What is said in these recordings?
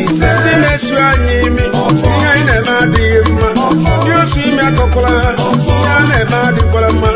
Ndị na-esu anyị imi, ihe anyị na-eme adịghị mma. Ndị osu imi akọkwala ha, ihe a na-eme adịkwala mma.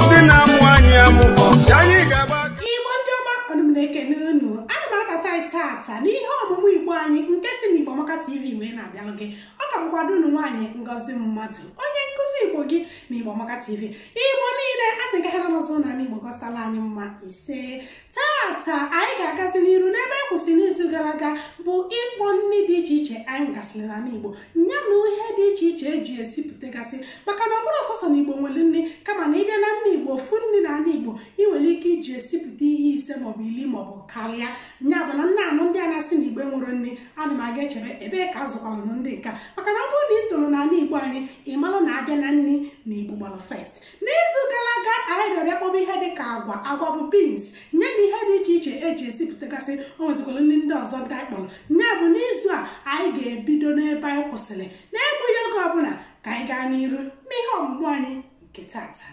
Ndị na-amụ anyị amụ, si anyị ga-agba aka. Igbo ndị ọma, ọnụ m na-ekene unu. Ana m anabata anyị tata n'ihe ọmụmụ Igbo anyị nke si n'Igbo Amaka TV wee na-abịalụ gị. Ọ ka bụkwado unu nwaanyị Ngozi Mmadụ, onye nkụzi Igbo gị na Igbo Amaka TV. Igbo niile a sị nke ha nọzọ n'ala Igbo gọsitala anyị mma ise. Tata anyị ga-agazi n'iru n'ebe anyị kwụsị n'izu gara aga, bụ ịkpọ nri dị iche iche anyị nwegasịrị n'ala Igbo, ya na ihe dị iche iche eji esipụtagasị, maka na ọ bụrụ ọsọsọ na Igbo nwere nri, kama na ịbịa na nri Igbo ofu nri n'ala Igbo ị nwere ike iji esipụta ihe 5 maọbụ 10 maọbụ karịa. Nya bụ na nna anụ ndị a na-asị na Igbo nwere nri, ana m aga echebe ebee ka azụkwalụ ndị nka, maka na ọ bụrụ na ị toro n'ala Igbo anyị, ị malụ na abịa na nri na Igbo gbara first. N'izu gara aga anyị bịara kpọba ihe dị ka agwa. Agwa bụ beans, nye na ihe dị iche iche eji esipụtagasị. O nwezikwara nri ndị ọzọ ndị anyị kpọrọ. Nya bụ n'izu a anyị ga-ebido n'ebe anyị kwụsịrị na-egbughị oge ọbụla. Ka anyị gaa n'iru n'ihe ọmụmụ anyị nke tata.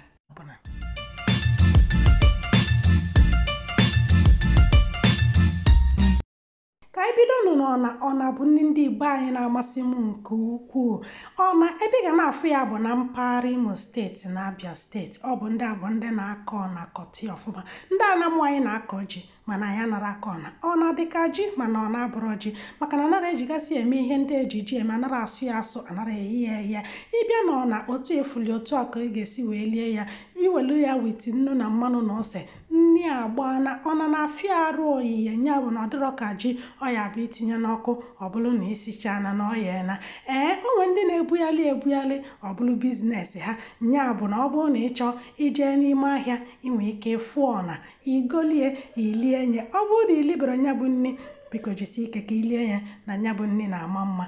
Ka anyị bido nụ n'ọna. Ọna bụ nri ndị Igbo anyị na-amasị m nke ukwuu. Ọna ebe ị ga na-afụ ya bụ na mpaghara Imo steeti na Abia steeti. Ọ bụ ndị abụ ndị na-akọ ọna kọtị ọfụma. Ndị anamụ anyị na-akọ ji, mana anyị anara akọ ọna. Ọna dịka ji, mana ọ na-abụrọ ji, maka na anara ejigasị eme ihe ndị eji ji eme. Anara asụ ya asụ, anara eyi ya eye. Ịbịa na ọna otu efuli otu a ka ị ga-esi wee lie ya. Iwelu ya wit nnu na mmanụ na ose, nni agba na ọna na-afịa arụ oyiye. Nya bụ na ọ dịrọ ka ji ọ ya bụ itinye n'ọkụ, ọ bụrụ na isichana na ọ ya na ee. O nwere ndị na-ebugharị ebugharị, ọ bụrụ business ha. Nya bụ na ọ bụrụ na ị chọọ ijee n'ime ahịa, ị nwee ike ịfụ ọna, igolie, ilie nye. Ọ bụrụ na ilibere nya bụ nni, biko jisie ike ka ilie ya, na nya bụ nni na-ama mma.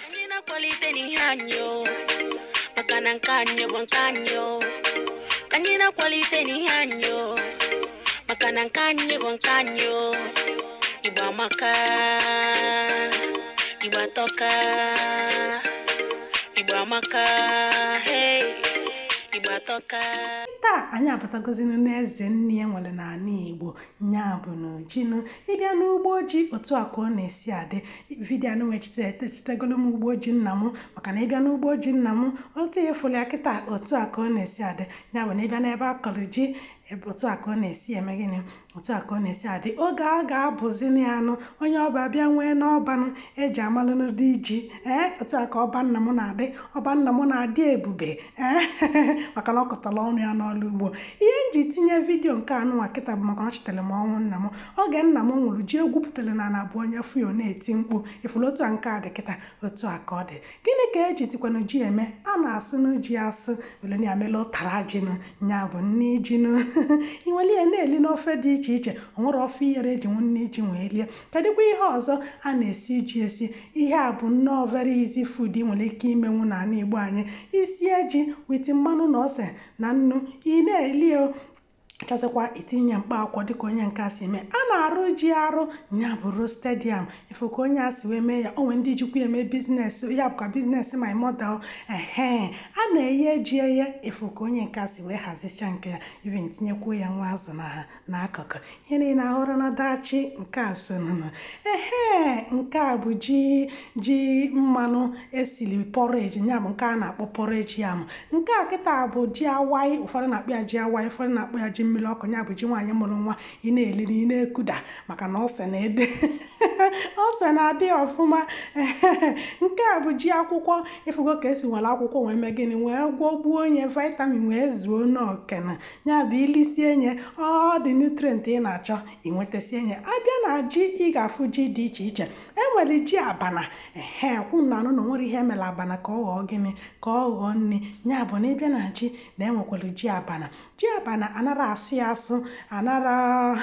Anyị na-akwalite n'ihe anyị o, maka na nke anyị bụ nke anyị o. Anyị na-akwalite n'ihe anyị o, maka na nke anyị bụ nke anyị o. Igbo amaka, Igbo atọka, Igbo amaka, hey, Igbo atọka. Taa anyị abatagozinu n'eze nni e nwere n'ala Igbo, nya bụ n'ojinu. Ịbịa n'ugbo ji, otu a ka ọ na-esi adị. Vidiyo anụ echitegolu m ugbo ji nna m, maka na ịbịa n'ugbo ji nna m otu efuli ya kịta, otu a ka ọ na-esi adị. Nya bụ na ịbịa n'ebe a kọrọ ji, otu a ka ọ na-esi eme gịnị, otu a ka ọ na-esi adị. Oge a ga-abụzini anụ onye ọba bịa nwee n'ọbanụ eji amalụ n'ụdị ji. Ee, otu a ka ọba nna m na-adị. Ọba nna m na-adị ebube, ee, maka na ọ kọtara ọnụ ya n'ọrụ ugbo. Ihe m ji tinye vidiyo nke anụnwa kịta bụ maka na ọ chetara m ọnwụ nna m. Oge nna m nwụrụ, ji egwupụtara na ana bụ onye fuyo na-eti mkpu. Ifuru otu a nke a dị kịta, otu a ka ọ dị. Gịnị ka ejizikwanụ ji eme? A na-asụ nụ ji asụ, were ya mele ụtara jinụ, nya bụ nne jinụ. I nwere ya na-eli n'ofe dị iche iche. O nwere ofe ihere eji nne ji wee lie. Kedụkwa ihe ọzọ a na-esi ji esi? Ihe a bụ nnọọ very easy food ị nwere ike imenwu n'ala Igbo anyị. Isie ji wit mmanụ na ose na nnu, ị na-eli o. Chọsịkwa itinye mkpa akwụkwọ dịka onye nke a si mee. A na-arụ ji arụ, nya bụ roasted yam. Ifu ka onye a si wee mee ya. O nwere ndị jikwa eme business, ya bụkwa business my mother. Ehe, a na-eye ji eye. Ifu ka onye nke a si wee hazicha nke ya, even tinyekwuo ya nwa azụ na n'akụkụ. Ihe niile ahụrụ na dachi nke a sonụnụ. Ehe, nke a bụ ji mmanụ esili porridge, nya bụ nke a na-akpọ porridge yam. Nke a kịta bụ ji awaị. Ụfọdụ na-akpọ ya ji awaị, ụfọdụ na-akpọ ya ji mmiri ọkụ. Nya bụ ji nwaanyị mụrụ nwa, ị na-eli na ị na-ekuda, maka na ose na-ede, ose na-adị ọfụma. Nke a bụ ji akwụkwọ. Ịfụgo ka esi nwere akwụkwọ wee mee gịnị, wee gwọgbuo onye vitamin wee zuo n'okena. Ya bụ ilisie nye ọ dị nutrient ị na-achọ, ị nwetasie nye. Abịa na ji, ị ga-afụ ji dị iche iche. Enwere ji abana. Ehe, kwụ na anụ na onwere ihe emere abana ka ọ ghọọ gịnị, ka ọ ghọọ nri. Ya bụ na ịbịa na ji na enwekwara ji abana. Ji abana anara asụ ya asụ, anara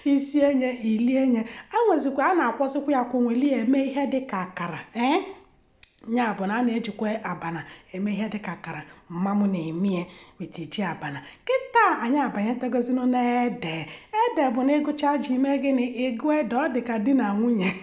isi enye ilie nye. A nwezikwa a na-akwọsịkwa ya akwụ, nweli eme ihe dị ka akara. Ee, nya bụ na a na-ejikwa abana eme ihe dịka akara. Mmamụ na-emie wit ji abana. Kịta anyị abanyetegozinu n'ede. Ede bụ na ịgụcha ji mee gịnị, ịgụ ede. Ọ dị ka di na nwunye.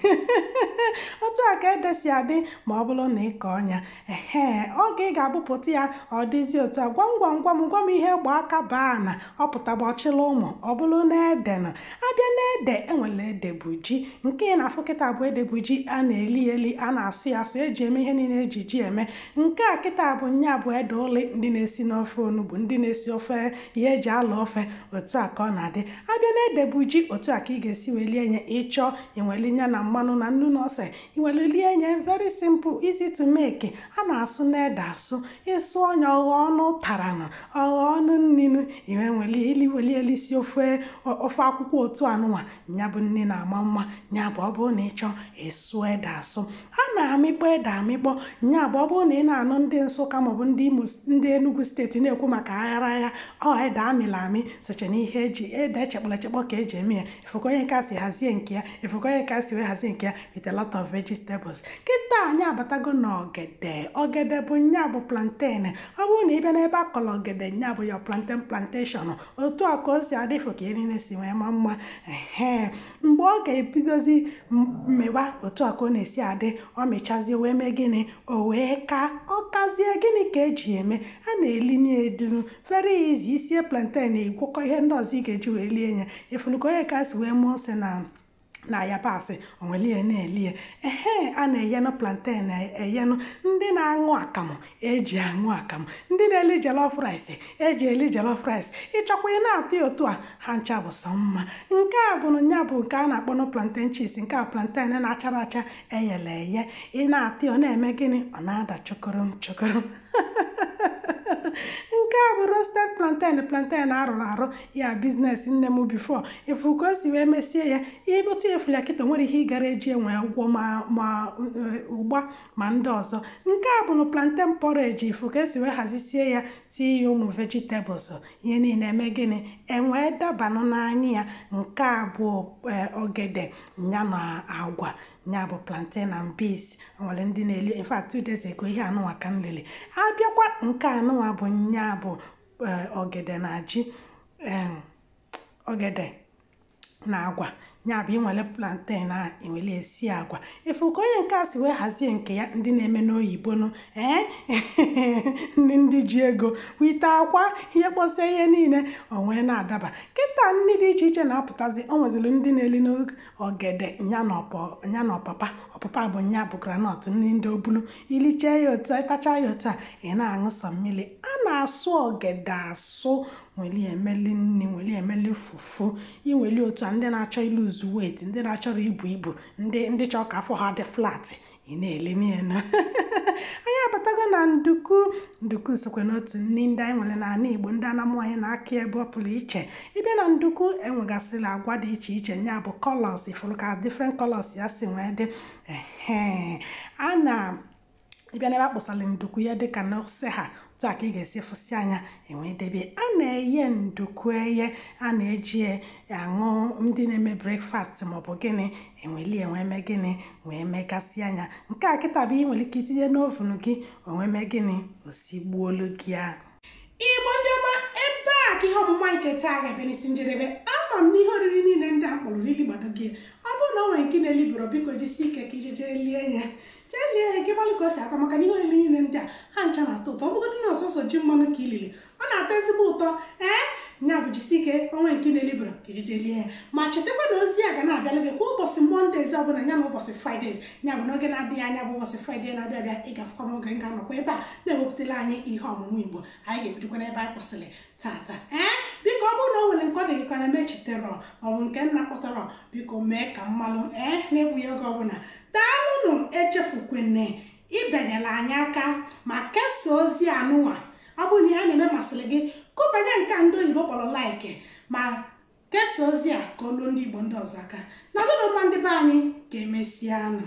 Otu a ka ede si adị ma ọ bụrụ na ị kọọ ya. Ehe, oge ị ga-abụpụta ya ọ dịzi otu a, gwam gwam gwam gwam, ihe gba aka baa na ọ pụtaba ọchịla ụmụ. Ọ bụrụ na ede nọ abịa na ede, enwere ede bụ ji. Nke ị na-afụ kịta bụ ede bụ ji, a na-eli eli, a na-asụ ya asụ, eji eme ihe niile eji ji eme. Nke a kịta bụ nya bụ ede ụlị, ndị na-esi n'ofe onugbu, ndị na-esi ofe ihe eji alọ ofe. Otu a ka ọ na-adị. Abịa na ede bụ ji, otu a ka ị ga-esi wee lie nye. Ịchọọ inweli nya na mmanụ na nnu na ose, inweli lie nye. Very simple, easy to make. A na-asụ na ede asụ, ịsụ ọnya ọghọ ọnụ taranụ, ọghọ ọnụ nninu, inwe nweli ili weli elisi ofe ofe akwụkwọ. Otu anụnwa nya bụ nni na-ama mma. Nya bụ ọ bụrụ na ị chọọ ịsụ ede asụ, a na-amịkpọ ede amịkpọ. Nya bụ ọ bụrụ na ị na-anụ ndị Nsụka maọbụ ndị Imo, ndị Enugu Steeti na-ekwu maka aghara agha, ọ ede amịrị amị soche na ihe eji ede echekpọrọ echekpọ ka eji eme ya. Ifuka onye nke a si hazie nke ya, ifuka onye nke a si wee hazie nke ya with a lot of vegetables. Kịta anyị abatago na ogede. Ogede bụ nya bụ plantain. Ọ bụrụ na ị bịa n'ebe a kọrọ ogede, nya bụ your plantain plantation, otu a ka o si adị. Ifo ka ihe niile si wee maa mma. Ehe, mgbe ọ ga-ebidozi mmewa, otu a ka ọ na-esi adị. Ọ mịchazie wee mee gịnị? O wee ka ọ kazie. Gịnị ka eji eme? A na-eli na-edilu, very easy. Isie plantain, ịgwọkọ ihe ndị ọzọ ị ga-eji wee lie ya. Ifuru ka onye ka si wee mụọ ose na yabasị, onwelie na-elie. Ehe, a na-eyenụ plantain eyenụ. Ndị na-aṅụ akamụ eji aṅụ akamụ, ndị na-eli jollof rice eji eli jollof rice. Ịchọkwa ị na-atụ ya otu a, ha ncha bụ sọ mma. Nke a bụ nya bụ nke a na-akpọ nụ plantain chips. Nke a plantain na-achara acha eyele eye. Ị na-atụ ya, ọ na-eme gịnị? Ọ na-ada chokorom chokorom. Nke a bụ roasted plantain, plantain arụrụ arụ ya, business nne m before. Ifu ka o si wee mesie ya, ịbụtụ efula ya kịta, nwere ihe ị gara eji enwe ụgwọ ma ụgba ma ndị ọzọ. Nke a bụ nụ plantain porridge. Ifu ka esi wee hazisie ya, tinye ya ụmụ vegetables, ihe niile eme gịnị? Enwee dabanụ n'anya ya. Nke a bụ ogede ya na agwa, ya bụ plantain and beans. Nwere ndị na-eli. In fact, 2 days ago, ihe anụnwa ka m lele. Abịakwa nke anụnwa bụ nya bụ ogede na ji, ogede na agwa. Ya bụ inwere plantain a, inwere esi agwa. Ifu ka onye nke a si wee hazie nke ya. Ndị na-eme n'oyibo nụ, ee, ndị ji ego wite akwa ihe kpọsie ihe niile, o wee na-adaba. Kịta nri dị iche iche na-apụtazi. O nweziri ndị na-eli n'ogede nya na ọpapa. Ọpapa bụ nya bụ groundnut, nri ndị obulu. Ilichee ya otu a, ịtacha ya otu a, ị na-aṅụ sọ mmiri. A na-asụ ogede asụ, nweli emeli nri, nweli emeli fufu, inweli otu a. Ndị na-achọ ilose weight, ndị na-achọrọ ibu ibu, ndị chọrọ ka afọ ha dị flat, ị na-ele n'elu. Anyị abatago na nduku. Nduku sokwa n'otu nri ndị anyị nwere n'ala Igbo, ndị anamụ anyị na-aka ebe ọ pụrụ iche. Ịbịa na nduku, enwegasịrị agwa dị iche iche, ya bụ colors. Ifuru ka different colors ya si wee dị. Ehe, a na ịbịa n'ebe akpọsara nduku ya dịka n'ose ha, otu a ka ị ga-esi fụsị anya enwee debe. A na-eye nduku eye, a na-eji aṅụ, ndị na-eme breakfast maọbụ gịnị, enweli enwe mee gịnị, wee megasị anya. Nke a kịta bụ ị nwere ike itinye n'oven gị, onwe mee gịnị? Osigbuolu gị a. Igbo ndị ọma, ebe a ka ihe ọmụma nke taa ga-abịa n'isi njedebe. Ama m n'ihe oriri niile ndị a kpọrọ rili gbado gị. Ọ bụrụ na o nwere nke na-elibero, biko jisi ike ka ije jee lie ya, jee lie ya gị gbalị ka o si atọ, maka na ihe oriri niile ndị a, ha ncha na-atọ ụtọ. Ọ bụgodị na ọsọsọ ji mmanụ ka ilili, ọ na-atọ ezigbo ụtọ. Ee, nya bụ jisi ike, onwe nke na-elibero ka ijije lie ya. Ma chetakwa na ozi a ga na-abịala gị kwa ụbọchị Mondays ọbụla ya na ụbọchị Fridays. Ya bụ n'oge na-adịghị anya, bụ ụbọchị Friday na-abịa abịa, ị ga-afụkwa m oge m ga-anọkwa ebe a na-ewepụtara anyị ihe ọmụmụ Igbo. Anyị ga-ebidokwa n'ebe anyị kwụsịrị tata. Ee, biko, ọ bụrụ na o nwere nke ọ dị gị ka na mechitere maọbụ nke nna kpọtara, biko mee ka mmalụ, ee, na-egbughị oge ọbụla. Daalụnụ. Echefukwene ịbịanyere anyị aka ma kesaa ozi anụnwa. Ọ bụrụ na ihe a na-eme masịrị gị, kụbanye nke a ndị oyibo kpọrọ like, ma kesaa ozi a ka olu ndị Igbo ndị ọzọ aka. Nọdụnụ mma, ndị be anyị. Ka emesịa nụ.